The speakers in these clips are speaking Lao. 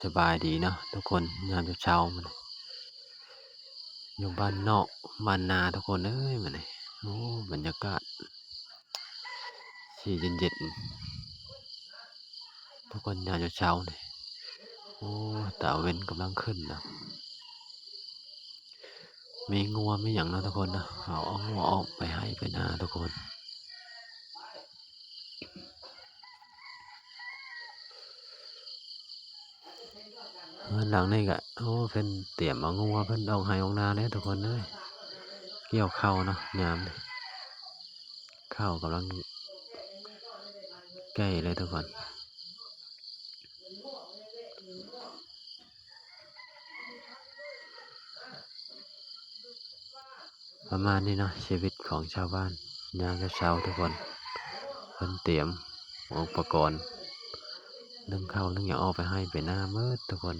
ສະບາຍດີເນາະທຸກຄົນ ຍາມເຊົ້າໆ ມື້ນີ້ຢູ່ບ້ານນອກບ້ານນາທຸກຄົນເອີຍ ມື້ນີ້ ໂອ້ ບັນຍາກາດຊິເຢັນໆ ທຸກຄົນ ຍາມເຊົ້າໆ ນີ້ ໂອ້ ຕາເວັນກຳລັງຂຶ້ນເນາະ. ມີງົວມີຫຍັງເນາະທຸກຄົນເນາະ ເຂົາເອົາງົວອອກໄປໄຮ່ໄປນາທຸກຄົນ. ເຮືອນຫຼັງນີ້ກະ ໂອ້ ເພິ່ນຕຽມເອົາງົວເພິ່ນອອກໄຮ່ອອກນາແລ້ວທຸກຄົນເອີຍ ກ່ຽວເຂົ້າເນາະ ຍາມນີ້ ເຂົ້າກຳລັງແກ່ເລີຍທຸກຄົນ. ປະມານນີ້ເນາະ ຊີວິດຂອງຊາວບ້ານຍາມເຊົ້າໆ ທຸກຄົນ ເພິ່ນຕຽມອຸປະກອນ ໜຶ້ງເຂົ້າໜຶ້ງຫຍັງອອກໄປໄຮ່ໄປນາໝົດທຸກຄົນ.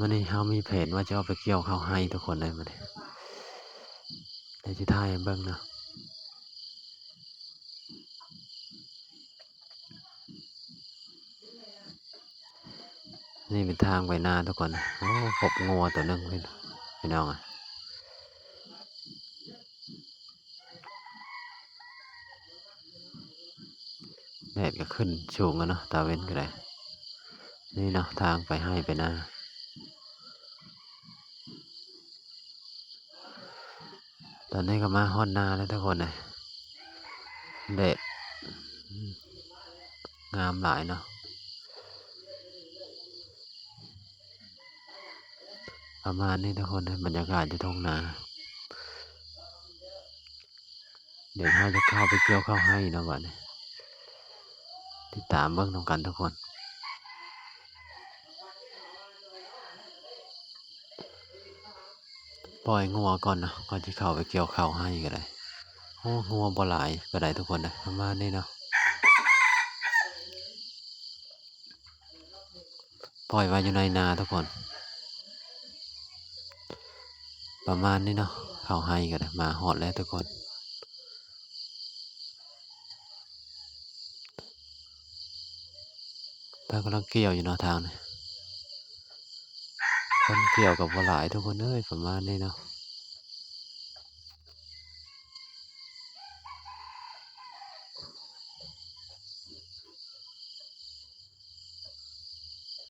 ມື້ນີ້ເຮົາມີແຜນວ່າຈະອອກໄປກ່ຽວເຂົ້າໄຮ່ທຸກຄົນເອີຍ ມື້ນີ້ ດຽວຊິຖ່າຍໃຫ້ເບິ່ງເນາະ. ນີ້ເປັນທາງໄປນາທຸກຄົນ ໂອ້ ພົບງົວໂຕໜຶ່ງ ພີ່ ພີ່ນ້ອງເອີຍ. ແດດກະຂຶ້ນສູງແລ້ວເນາະ ຕາເວັນກະໄດ້. ນີ້ເນາະ ທາງໄປໄຮ່ໄປນາ ຕອນນີ້ກະມາຮອດນາແລ້ວທຸກຄົນເອີຍ ແດດ ອືມ ງາມຫຼາຍເນາະ. ປະມານນີ້ທຸກຄົນເອີຍ ບັນຍາກາດຢູ່ທົ່ງນາ. ດຽວເຮົາຈະເຂົ້າໄປກ່ຽວເຂົ້າໄຮ່ເນາະ ບາດນີ້ ຕິດຕາມເບິ່ງນຳກັນທຸກຄົນ. ປ່ອຍງົວກ່ອນເນາະ ກ່ອນຊິເຂົ້າໄປກ່ຽວເຂົ້າໄຮ່ກະໄດ້. ໂອ້ ງົວບໍ່ຫຼາຍປານໃດທຸກຄົນເອີຍ ປະມານນີ້ເນາະ. ປ່ອຍໄວ້ຢູ່ໃນນາທຸກຄົນ ປະມານນີ້ເນາະ. ເຂົ້າໄຮ່ກະໄດ້ ມາຮອດແລ້ວທຸກຄົນ ເພິ່ນກຳລັງກ່ຽວຢູ່ເນາະ ທາງນີ້ ຄົນກ່ຽວກະບໍ່ຫຼາຍທຸກຄົນເອີຍ ປະມານນີ້ເນາະ.